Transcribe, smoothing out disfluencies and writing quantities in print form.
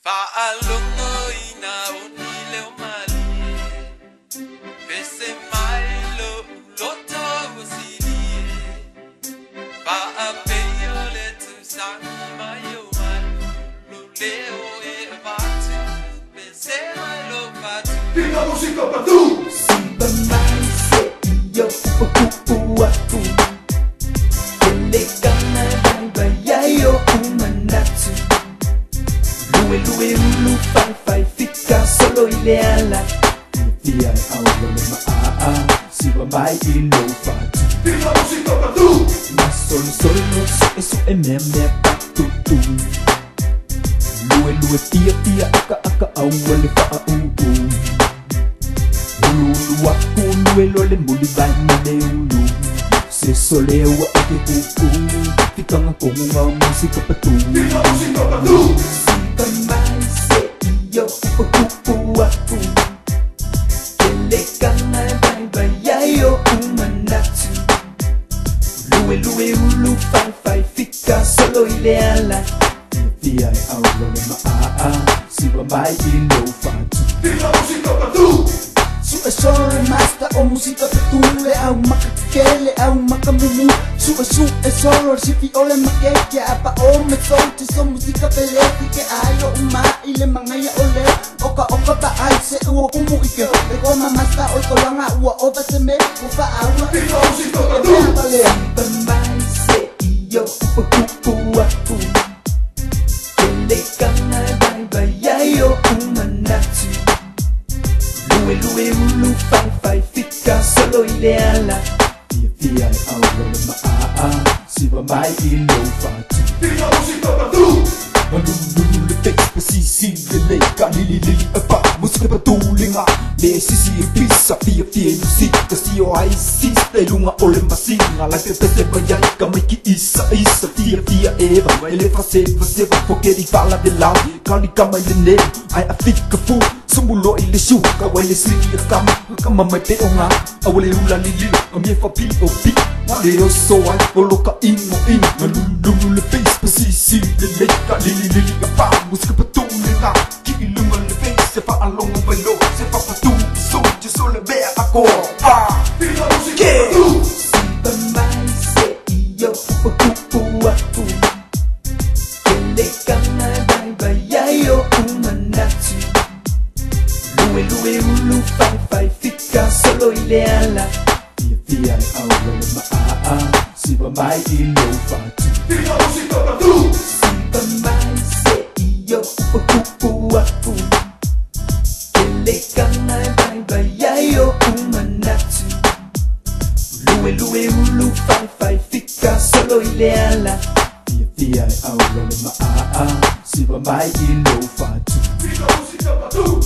Fa'alogo ina oni leo malie, Pese mai lo'u loto ua silie, Fa'apei o le tausagi mai o malu, Lou leo e avatu, Pese mai lou fatu. Viva música patu! Siva mai se i o pupu aku. Kele kanga vai vai ai o umanatu. Lue lue ulu fai fai fika solo i le ala. Fia e au le maa siva mai i lou fatu. Viva música patu! Na solo solo su e su e mea mea patutu. Lue lue fia fia aka aka au le faa u u. Ulu ulu aku lue lo le muli vai ma le ulu. Se sole ua e ke kuku. Fikanga konga musika patu. Viva música patu! Siva mai se i o pupu aku. Kele kanga vai vai ai o umanatu. Lue lue ulu fai fai fika solo i le ala. Fia e au le maa siva mai i lou fatu. Viva música patu! Su e solo le master o música petule au makakele au makamumu. Su e solo si fi ole makeke apa o me so te so música peleti ke ayo uma ile mangaya ole oka oka pa ai se ua kumu ike le koma master o kolanga ua ova se me ufa aua. Viva música patu! Siva mai se i o pupu aku. Kele kanga vai vai ai o umanatu. Lue lue ulu fai fai fika solo i le ala. Fia fia e au le maa siva mai i lou fatu. Viva música patu! Lulu le face pa si si le le ka li li li e pa musika pa tu linga le si si e pisa fia fia musika si o ai si le lunga o le masinga la te te se pa ya ka mai ki isa isa fia fia eva ele fa se fa se fa foke di fala de la ka li ka mai le ne ai a fika fu sumulo i le shu ka wai le si ka ma ka ma mai pe o nga a wale ula li li a mi fa p o p le o so ai o lo ka imo imo na lulu le face pa si si le le ka li li li ka pa musika pa tu le nga ki i lunga le face se fa alonga mai lo se fa pa tu so je so le mea a ko pa. Viva música patu! Siva mai se i o pupu aku. Kele kanga vai vai ai o umanatu. Lue lue ulu fai fai fika solo i le ala. Fia fia e au le maa siva mai i lou fatu. Viva música patu! Siva mai se i o pupu aku. Kele kanga vai vai ai o umanatu. Lue lue ulu fai fai fika solo i le ala. Fia fia e au le maa siva mai i lou fatu. Viva música patu!